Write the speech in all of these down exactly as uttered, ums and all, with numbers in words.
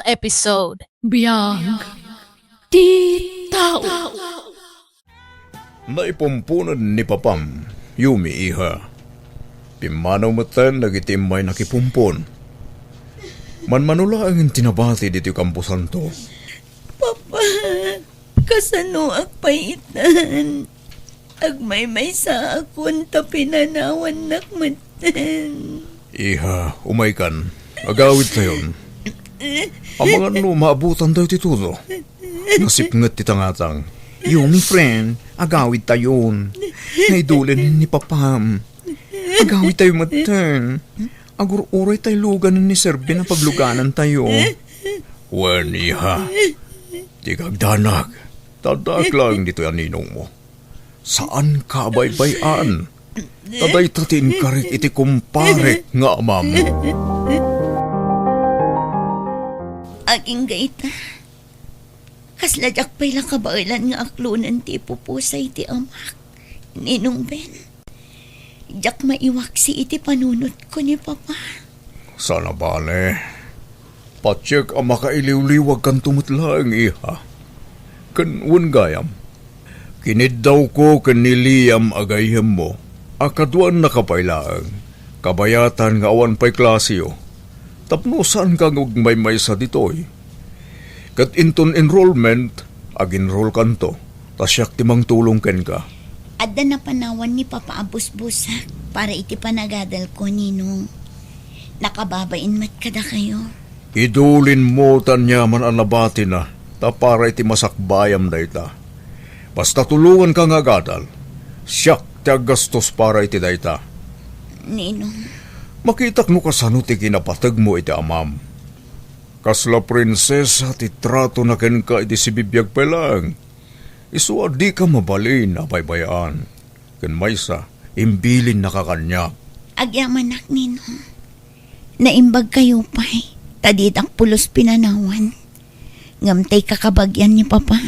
episode. Biag ti tao. Naipumpunen ni Papam, Yumi, iha. Pimmanaw metten dagiti immay nakipumpon. Manmano laeng ti nabati ditoy kamposanto. Papa, kasanoak pay itan? Agmaymaysaakon ta pinanawannak metten. Iha, umaykan. Agawidtayon. Amangan no maabutan tayo ti tudo. Nasipnget ti tangatang. Yumi, friend, agawidtayon. Naidulen ni Papam. Agawidtayo metten. Agur-uray tayo luganen ni Sir Ben a pagluganantayo. Wen, iha. Di kagdanag. Taddaak laeng ditoy a ninongmo. Saanka a baybay-an. Ta dayta ti inkarik iti kumparek nga amam. Agingga ita. Kasla diak pay la kabaelan nga aklonen ti ipupusay ti amak, Ninong Ben. Diak maiwaksi iti panunotko ni Papa. Saan a bale. Patiek a makailiwliwagkanto met laeng, iha. Ken wen gayam, kiniddawko ken ni Liam a gayyemmo a kaduannaka pay laeng, kabayatan nga awan pay klaseyo, tapno saanka nga agmaymaysa ditoy. Ket inton enrollment, ag-enrollkanto, ta siak ti mangtulong kenka. Adda napanawan ni Papa a busbusak para iti panagadalko, Ninong. Nakababain met kadakayo. Idulinmo ta aniaman a nabatina, ta para iti masakbayam dayta. Basta tulonganka nga agadal, siak ti aggastos para iti dayta. Ninong. Makitak no kasano ti kinapategmo iti amam. Kasla prinsesa ti tratona kenka idi sibibiag pay laeng. Isu a dika mabalin a baybay-an. Ken maysa, imbilinnaka kaniak. Agyamanak, Ninong. Naimbagkayo pay, ta didak pulos pinanawan. Ngem tay kakabagian ni Papa,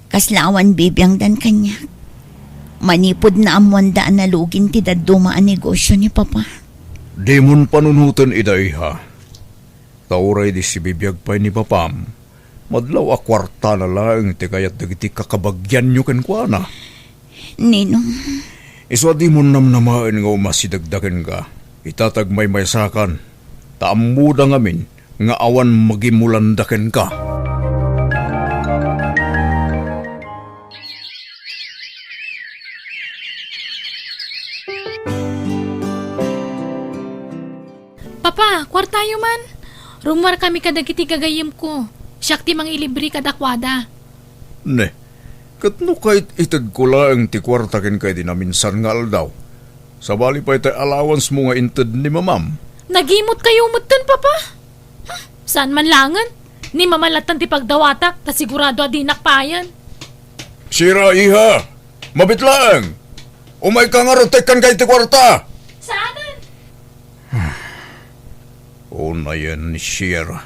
kasla awan bibiangdan kaniak. Manipud naammoanda a naluging ti dadduma a negosio ni Papa. Dimon panunoten ida, iha. Ta uray di sibibiag pay ni Papam, madlaw a kuartana laeng ti kayat dagiti kakabagianyo kenkuana. Ninong. Isu a dimon namnamaen nga umasidegda kenka, ita ta agmaymaysakan, ta ammoda ngamin nga awan magimulanda kenka. Papa, kuartayo man. Rummuarkami kadagiti gagayyemko. Siak ti mangilibre kadakuada. Ne, ket no kait-itedko laeng ti kuarta kenka iti naminsan nga aldaw, sabali pay tay allowance mo nga inted ni mamam. Nagimotkayo metten, Papa? Saan man laengen? Ni mama lattan ti pagdawatak, ta sigurado a dinak payen. Sira, iha! Mabit laeng! Umayka ngarud ta ikkanka iti kuarta! Saanen? Unayen ni Sierra.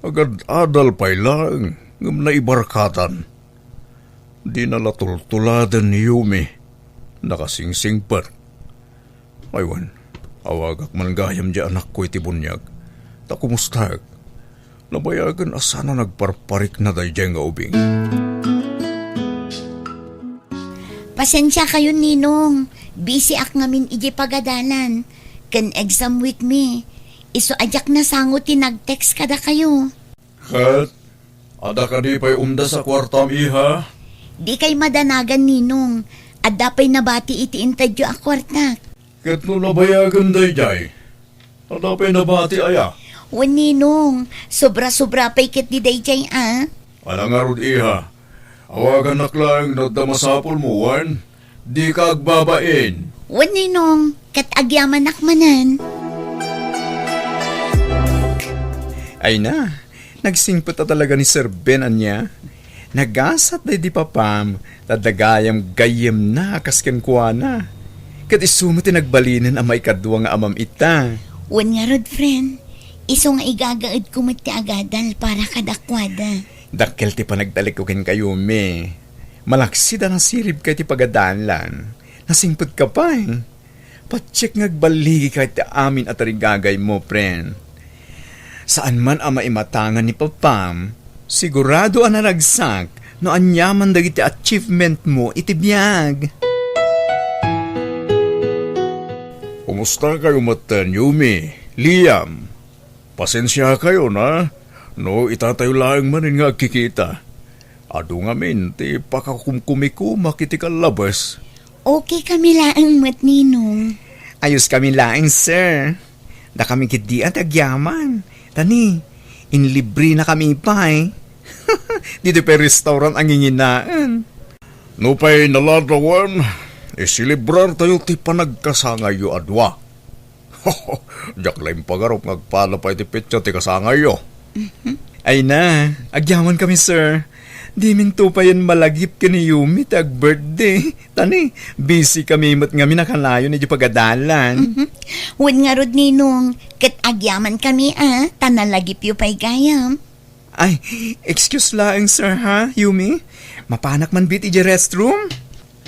Agad-adal pay laeng ngem naibarkatan. Dina la tultuladen ni Yumi. Nakasingsingpet. Ay, wen, awagak man gayam di anakko iti buniag. Ta kumustaek? Nabayagen a saan a nagparparikna daydiay nga ubing. Pasensiakayon, Ninong. Busy ak ngamin idiay pagadalan. Ken exam week mi. Isu a diak nasango ti nag-text kadakayo. Ket, adda kadi pay umdas a kuartam, iha? Dikay madanagan, Ninong. Adda pay nabati iti intedyo a kuartak. Ket no nabayagen daydiay, adda pay nabati aya? Wen, Ninong, sobra-sobra pay ketdi daydiay a. Ala ngarud, iha, awagannak laeng no adda masapulmo, wen? Dika agbabain. Wen, Ninong, ket agyamanak manen. Ay na, nagsingpet a talaga ni Sir Ben ania. Nagasat daydi papam, ta adda gayam gayyemna a kas kenkuana. Ket isu met ti nagbalinen a maikadua nga amam ita. Wen ngarud, friend, isu nga igagaedko met ti agadal para kadakuada. Dakkel ti panagtalekko kenkayo, mi. Malaksid a nasiribka iti pagadalan. Nasingpetka pay. Patiek nga agballigika iti amin a tarigagaymo, friend. Saan man a maimatangan ni Papam, sigurado a naragsak no aniaman dagiti achievement mo iti biag. Kumusta kayo metten, Yumi, Liam? Pasensiakayon, no itatayo laeng manen nga agkikita. Adu ngamin ti pakakumkumikumak iti kallabes. Okay kami laeng met, Ninong. Ayos kami laeng, sir. Dakami ketdi a ti agyaman. Tani, inlibrenakami pay. Ditoy pay restaurant a nginginaen. Nupay naladawan, iselebrartayo ti panagkasangayyo a dua. Diak la impagarup nga agpala pay ti petsa ti kasangayyo. Ay na, agyaman kami, sir. Diminto payen malagip ken ni Yumi ti ag-birthday. Tani, busy kami met ngamin a kanayon iti pagadalan. Wen ngarud, Ninong, ket agyaman kami a, ta nalagipyo pay gayam. Ay, excuse laeng, sir, ha, Yumi? Mapanak man bit iti restroom?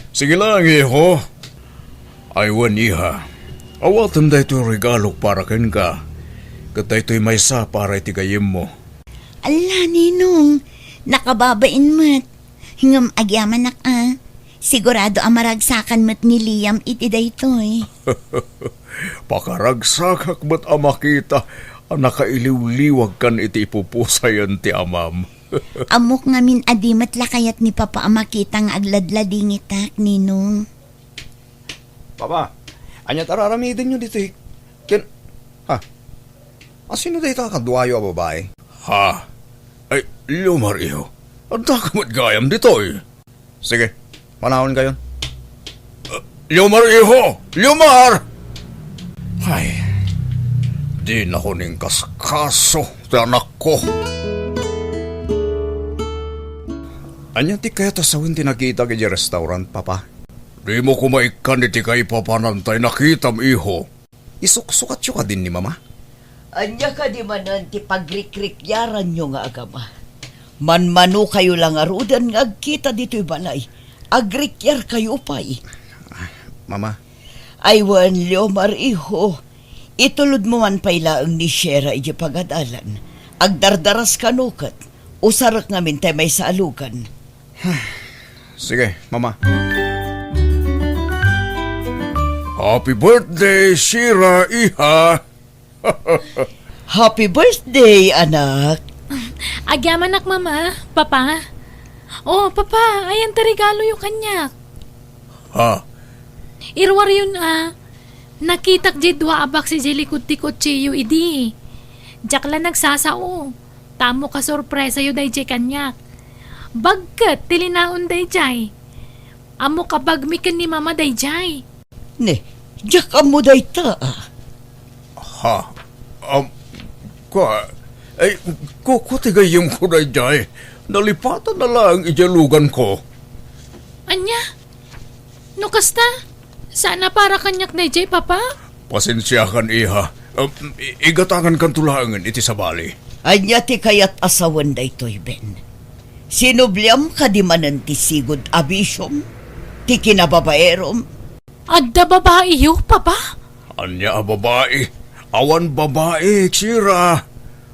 Sige lang, iho. Ay, wen, iha. Awatem daytoy regalok para kenka. Ket daytoy maysa para iti gayyemmo. Alla, Ninong, nakababain met. Ngem agyamanak a, sigurado a maragsakan met ni Liam iti daytoy. Pakaragsakak met a makita a nakailiwliwagkan iti ipupusayen ti amam. Ammok ngamin a di met la kayat ni Papa a makita nga agladladingitak, Ninong. Papa, ania ti ar-aramidenyo ditoy? Ken, ha? Asino dayta kaduayo a babai? Ha? Ay, Liomar, iho. Addaka met gayam ditoy. Sige, manaonkayon. Ah, Liomar, iho! Liomar! Ay, dinakon inkaskaso ti anakko. Ania ti kayat a sawen ti nakitak iti restaurant, Papa? Dimo koma ikkan iti kaipapanan tay nakitam, iho. Isuksukatyo kadin ni Mama? Ania kadi manen ti pagrikrikiaranyo nga agama? Manmanokayo la ngaruden nga agkita ditoy balay. Agrikrikiarkayo pay. Ah, Mama. Ay wen, Liomar, iho. Itulodmo man pay laeng ni Shera iti pagadalan. Agdardaras kano ket usarek ngamin tay maysa a lugan. Sige, Mama. Happy birthday, Shira, iha! Happy birthday, anak! Agyamanak, Mama, Papa. Oh, Papa, ayan ti regaloyo kaniak. Ha? Iruaryon a, nakitak diay dua a box idiay likod ti kotsiyo idi. Diak la nagsasao. Ta ammok a sorpresayo daydiay kaniak. Bag ket ti linaon daydiay. Ammok a bagmi ken ni Mama daydiay. Ne, diak ammo dayta, a. Ha? Am, kua, ay, ku-, kua ti gayyemko daydiay. Nalipatanna laeng idiay luganko. Ania? No kasta, saan a para kaniak daydiay, Papa? Pasensiakan, iha. Um, i-, igatangankanto laengen iti sabali. Ania ti kayat a sawen daytoy, Ben? Sinubliam kadi manen ti sigud a bisiom? Ti kinababaerom? Adda babaiyo, Papa? Ania a babai? Awan babai, Shira.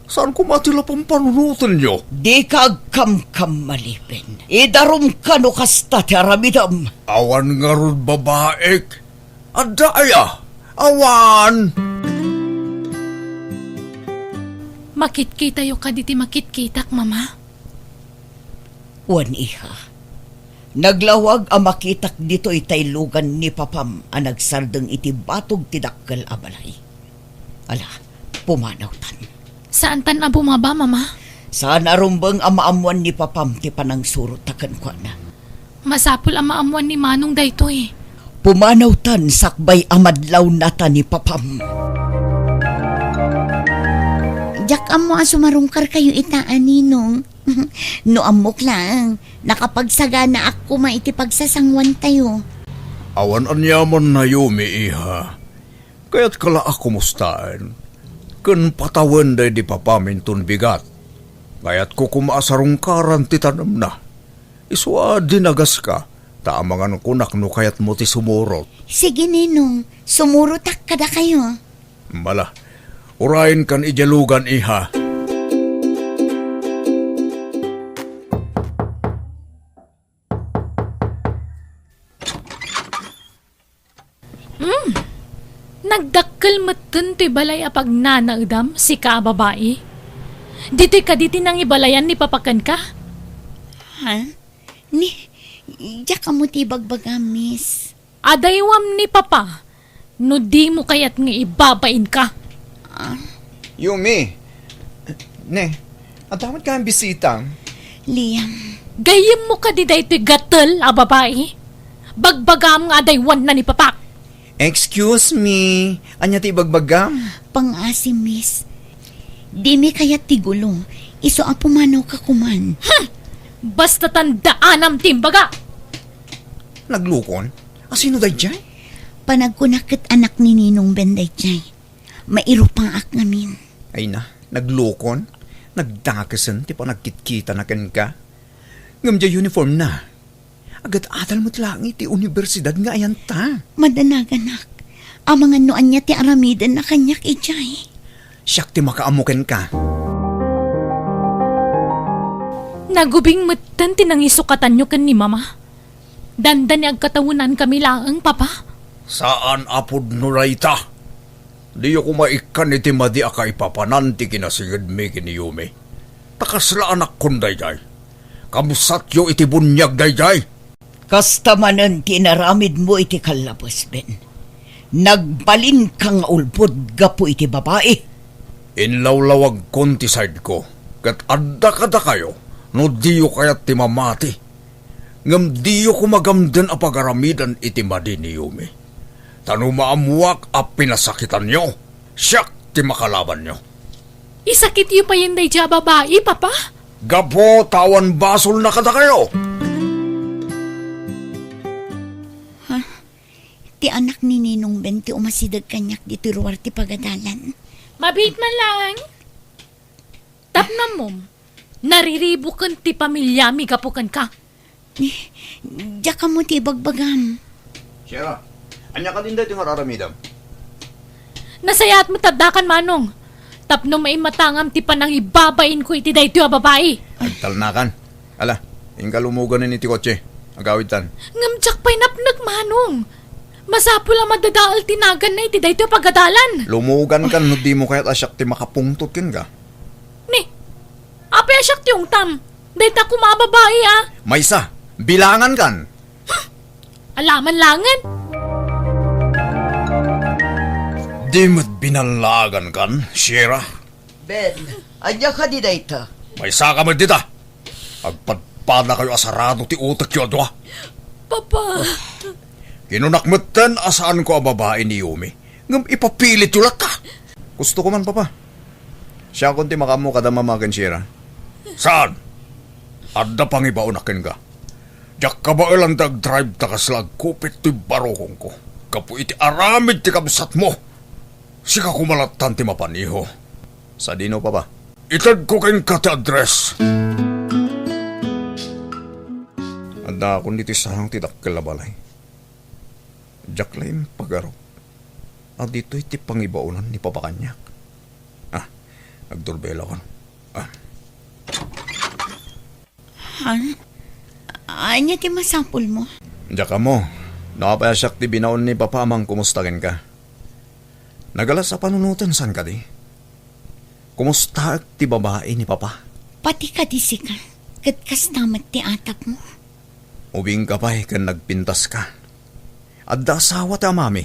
Saan koma ti la pampanunotenyo? Dika agkamkamali, Ben. Idarumka no kasta ti aramidem. Awan ngarud babaik. Adda aya? Awan. Makitkitayo kadi ti makitkitak, Mama? Wen, iha. Naglawag a makitak ditoy tay lugan ni Papam a nagsardeng iti batog ti dakkel a balay. Ala, pumanawtan. Saantan a bumaba, Mama? Saan a rumbeng a maammuan ni Papam ti panangsurot ta kenkuana. Masapul a maammuan ni Manong daytoy. Pumanawtan sakbay a madlawnata ni Papam. Diak ammo a sumarungkarkayo ita a ninong. No ammok laeng, nakapagsaganaak koma iti pagsasanguantayo. Awan aniaman, Naomi, iha. Kayatka la a kumustaen ken patawen daydi Papam inton bigat. Kayatko koma a sarungkaran ti tanemna. Isu a dinagaska, ta amangan kunak no kayatmo ti sumurot. Sige, Ninong, sumurotak kadakayo. Mala, urayenkan idiay lugan, iha. Nagdakkel metten toy balay a pagnanaedam, sika a babai? Ditoy kadi ti nangibalayan ni Papa kenka? Ha? Ni, diak ammo ti ibagbagam, miss. Adaywam ni Papa, no dimo kayat nga ibabainka. Ah. Yumi. Ne, adda met kayam bisita. Liam. Gayyemmo kadi daytoy gatel a babai? Bagbagam nga adaywanna ni Papa. Excuse me, ania ti ibagbagam? Pangngaasim, miss. Dimi kayat ti gulo, isu a pumanawka koman. Hmm! Basta tandaanam ti imbaga! Naglukon? Asino daydiay? Panagkunak ket anak ni Ninong Ben daydiay. Mairupaak ngamin. Ay na, naglukon? Nagdakesen ti panagkitkitana kenka? Ngem diay uniform na. Agad-adal met laeng iti universidad nga ayanta. Madanaganak. Amangan no ania ti aramidenna kaniak idiay. Siak ti makaammo kenka. Nagubing metten ti nangisukatanyo ken ni Mama. Dandani agkatawenankami laeng, Papa. Saan a pudno dayta. Diyo koma ikkan iti madi a kaipapanan ti kinasingedmi ken ni Yumi. Ta kasla anakkon daydiay. Kabsatyo iti buniag daydiay. Kasta manen ti inaramidmo iti kallabes, Ben. Nagbalinka nga ulbod gapu iti babai. Inlawlawagkon ti sideko, ket adda kadakayo no diyo kayat ti mamati. Ngem diyo koma gamden a pagaramiden iti madi ni Yumi. Ta no maammoak a pinasakitanyo, siak ti makalabanyo. Isakityo payen daydiay a babai, Papa? Gapu ta awan basolna kadakayo. Ha? Ti anak ni Ninong Ben ti umasideg kaniak ditoy ruar ti pagadalan. Mabiit man laeng. Tapno ammom, nariribuken ti pamilyami gapu kenka. Ni, diak ammo ti ibagbagam. Sierra, ania kadi daytoy nga ar-aramidem? Nasayaat met addakan, Manong, tapno maimatangam ti panangibabainko iti daytoy a babai. Agtalnakan. Ala, inka lumuganen iti kotse. Agawidtan. Ngem diak pay napnek, Manong. Masapul a madadael ti naganna iti daytoy a pagadalan. Lumugankan no dimo kayat a siak ti makapungtot kenka. Ni, apay a siak ti ungtam? Dayta koma a babai, a. Maysa, bilangankan. Hmm, alaman laengen. Di met binallagankan, Sierra. Ben, ania kadi dayta? Maysaka met dita. Agpadpadakayo a sarado ti utekyo a dua. Papa. Kinunak metten a saanko a babai ni Yumi, ngem ipapilityo latta. Gusto ko man, Papa. Siakon ti makaammo kada mama ken Sierra. Saan? Adda pangibaonak kenka. Diak kabaelan ti agdrive ta kasla agkupit toy barukongko gapu iti aramid ti kabsatmo. Sika koma lattan ti mapaniho. Sadino, Papa? Itedko kenka ti address. Addaakon ditoy sarang ti dakkel a balay. Diak la impagarup a ditoy ti pangibaonan ni Papa kaniak. Ah, agdurbelakon. Ah. Han? Ania ti masapulmo? Diak ammo no apay a siak ti binaon ni Papa a mangkumusta kenka. Nagalas a panunoten, saan kadi? Kumustaek ti babai ni Papa? Pati kadi sika, ket kasta met ti atapmo. Ubingka pay ken nagpintaska. Adda asawa ti amami.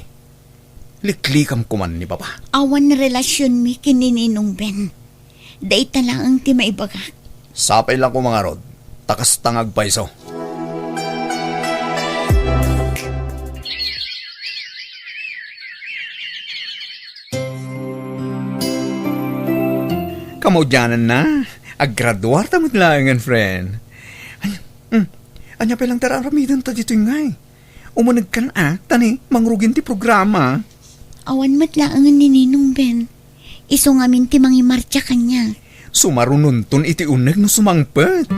Liklikam koman ni Papa. Awan relasionmi ken ni Ninong Ben. Dayta laeng ti maibagak. Sapay la koma ngarud, ta kasta nga agpayso. Kamaudiananna, aggraduarta met laengen, friend. Ania, hmm, ania pay lang ti ar-aramidenta ditoy ngay? Umunegkan a, ta ni, mangrugin ti programa. Awan met laengen ni Ninong Ben. Isu ngamin ti mangimarcha kaniak. Sumarunonton iti uneg no sumangpet.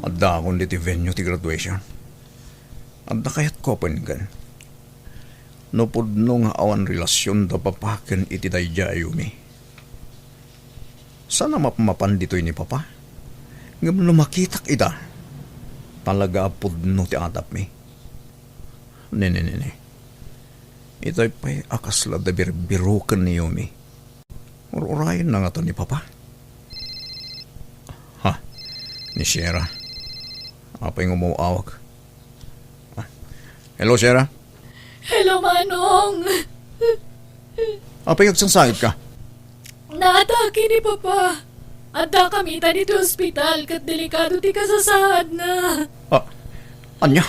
Addaakon ditoy venue ti graduation. Adda kayatko a penggen. No pudno nga awan relasion da Papa ken iti daydiay a Yumi. Saan a mapmapan ditoy ni Papa. Ngem no makitak ida, talaga a pudno ti atapmi. Ne, ne, ne, ne. Itay pay a kasla adda birbiroken ni Yumi. Ur-urayenna ngata ni Papa? Ha? Ni Sierra? Apay nga umaw-awag? Ah. Hello, Sierra? Hello, Manong! Apay nga agsangsangit ka? Naatake ni Papa. Adda kami ita ditoy ospital ket delikado ti kasasaadna. Ah, ania?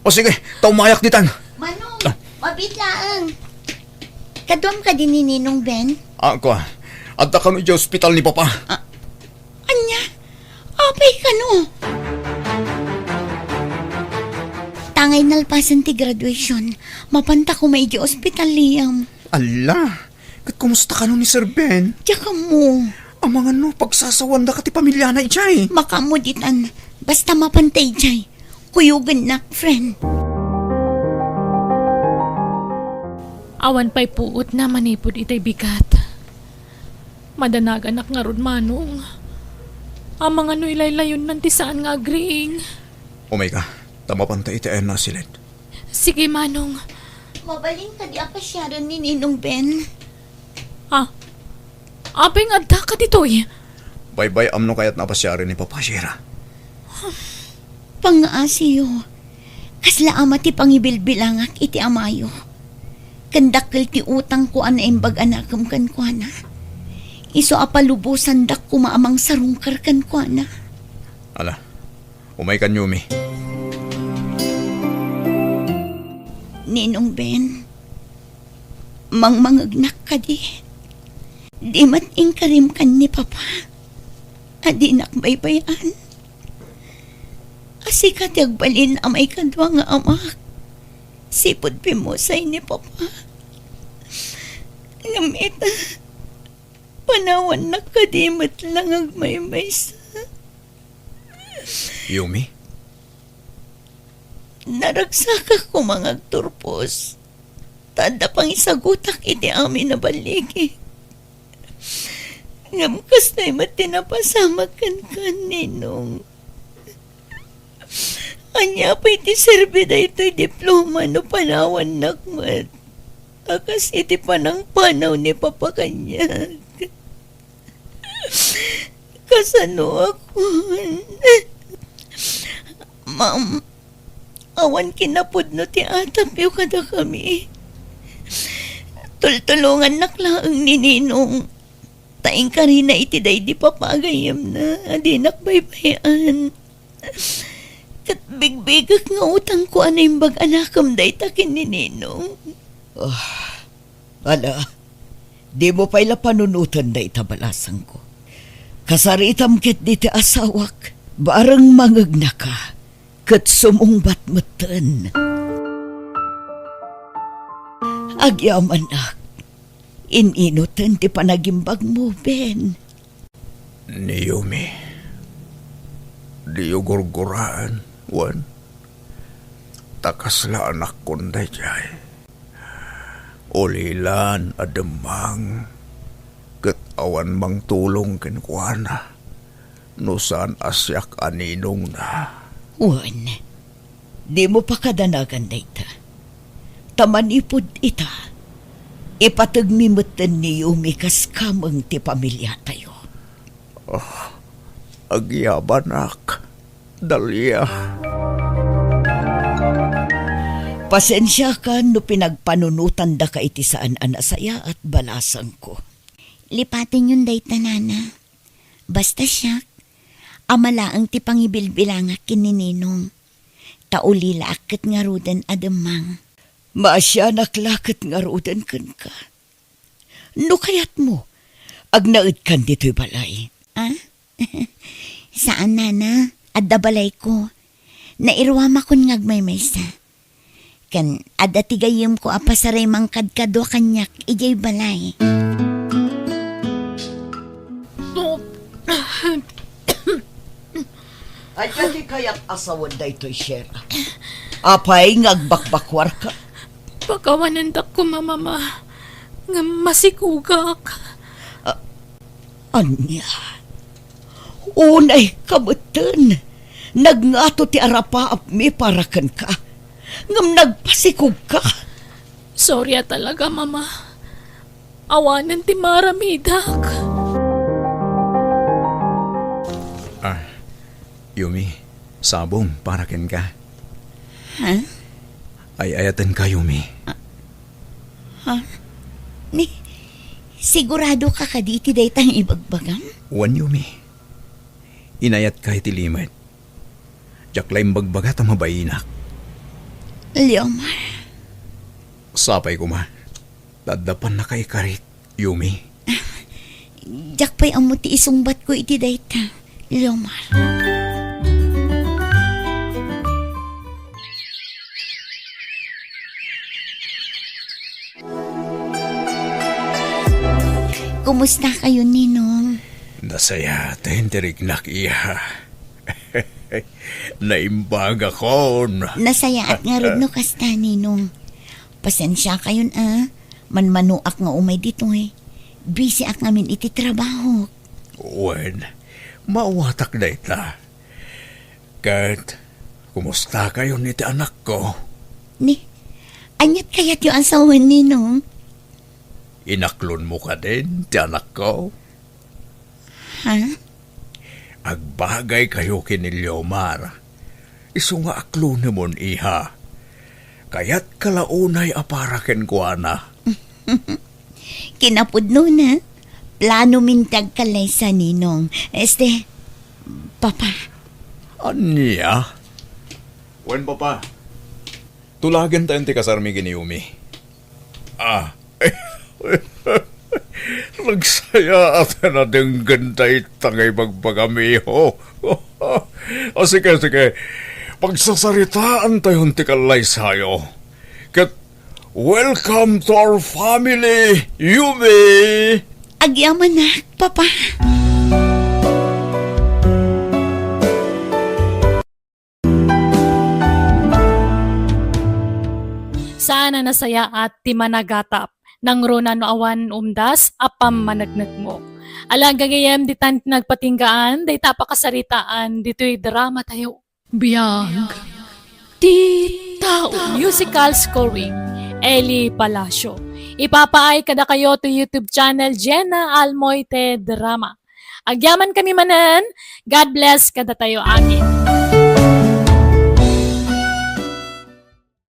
O sige, ta umayak ditan. Manong, ah, mabiit laeng. Kaduam kadi ni Ninong Ben? Ah, kua. Adda kami idiay ospital ni Papa. Ah, ania? Apay kano? Tangay nalpasen ti graduation. Mapanta koma idiay ospital, Liam. Ala, ket kumusta kano ni Sir Ben? Diak ammo. Amangan no, pagsasawandaka ti pamiliana idiay. Makaammo ditan. Basta mapanta idiay. Kuyogennak, friend. Awan pay puotna manipud itay bigat. Madanaganak ngarud, Manong. Amangan no ilaylayonnan ti saan nga agriing. Umay ka, ta mapanta iti ayanna a siled. Sige, Manong. Mabalin kadi a pasiaren ni Ninong Ben? Ah, apay nga adda ka ditoy? Baybay-am no kayatna a pasiaren ni Papa, Sierra. Pangngaasiyo, kasla ama ti pangibilbilangak iti amayo. Ken dakkel ti utangko a naimbag a nakem kenkuana. Isu a palubosandak koma a mangsarungkar kenkuana. Ala, umay kan Yumi. Ninong Ben, mangmangegnak kadi? Di met inkarim kan ni Papa a dinak baybay-an? A sika ti agbalin a maikadua nga amak, sipud pimmusay ni Papa. Ngem ita, panawannak kadi met la nga agmaymaysa? Yumi? Naragsakak koma nga agturpos, ta adda pangisagutak iti amin a balligi. Ngem kastoy met ti napasamak kenka, Ninong. Ania pay ti serbi daytoy diploma no panawannak met a kas iti panangpanaw ni Papa kaniak? Kasanoakon? Ma'am, awan kinapudno ti atapyo kadakami. Tultulongannak laeng ni Ninong. Ta inkarina iti daydi Papa a gayyemna a dinak baybay-an. Ket bigbigek nga utangko a naimbag a nakem dayta ken ni Ninong. Ah, ala, dimo pay la panunoten dayta, balasangko. Kasaritam ketdi ti asawak, bareng mangegnaka, ket sumungbat metten. Agyamanak, in-inoten ti panagimbagmo, Ben. Ni Yumi, diyo gurguraen, wen? Ta kasla anakkon daydiay. Ulilan a demmang, ket awan mangtulong kenkuana no saan a siak a ninongna. Wen, dimo pakadanagan dayta. Ta manipud ita, ipategmi metten ni Yumi kas kameng ti pamiliatayo. Ah, agyamanak, Dalia. Pasensiakan no pinagpanunotandaka iti saan a nasayaat, balasangko. Lipatenyon dayta, Nana. Basta siak, ama laeng ti pangibilbilangak ken ni Ninong. Ta ulilaak ket ngaruden a demmang. Maasianak la ket ngaruden kenka. No kayatmo, agnaedkan ditoy balay. Ah? Saan, Nana. Adda balayko. Nairuamakon nga agmaymaysa. Ken adda ti gayyemko a pasaray mangkadkadua kaniak idiay balay. Ania ti kayat a sawen daytoy, Sierra? Apay nga agbakbakuarka? Pakawanendak koma, Mama, ngem masikogak. Ah, ania? Unayka metten, nagngato ti arapaapmi para kenka, ngem nagpasikogka. Sorry a talaga, Mama. Awanen ti maaramidak. Ah, Yumi, sabong para kenka. Ha? Ay-ayatenka, Yumi. Ha? Ni, sigurado ka kadi iti dayta nga ibagbagam? Wen, Yumi. Inayatka iti limed. Diak la imbagbaga ta mabainak. Leomar. Sapay koma. Daddapan nakaikarit, Yumi. Diak pay ammo ti isungbatko iti dayta, Leomar. Kumusta kayo, Ninong? Nasayaat ti riknak, iha. Naimbagakon. Nasayaat ngarud no kasta, Ninong. Pasensia kayon a. Manmanoak nga umay ditoy. Busy ak ngamin iti trabaho. Wen, maawatak dayta. Ket, kumusta kayon iti anakko? Ni, aniat kayatyo a sawen, Ninong? Inaklonmo kadin ti anakko? Ha? Agbagay kayo ken ni Leomar. Isu nga aklonemon, iha. Kayatka la unay a para kenkuana. Kinapudnona, planomin ti agkallaysa, Ninong. Este, Papa. Ania? Wen, Papa. Tulagentayon ti kasarmi ken ni Yumi. Ah. Nagsayaat a nadenggen dayta nga ibagbagam, iho. Ah, sige, sige. Pagsasaritaantayon ti kallaysayo. Ket welcome to our family, Yumi! Agyamanak, Papa. Saan a nasayaat ti managatap, nangruna no awan umdas a pammaneknekmo. Ala gagayem ditan ti nagpatinggaan, dayta a pakasaritaan, ditoy drama tayo. Biag ti tao. Musical scoring, Eli Palacio. Ipapaay kadakayo to YouTube channel Jenna Almoite Drama. Agyaman kami manen, God bless kadatayo amin.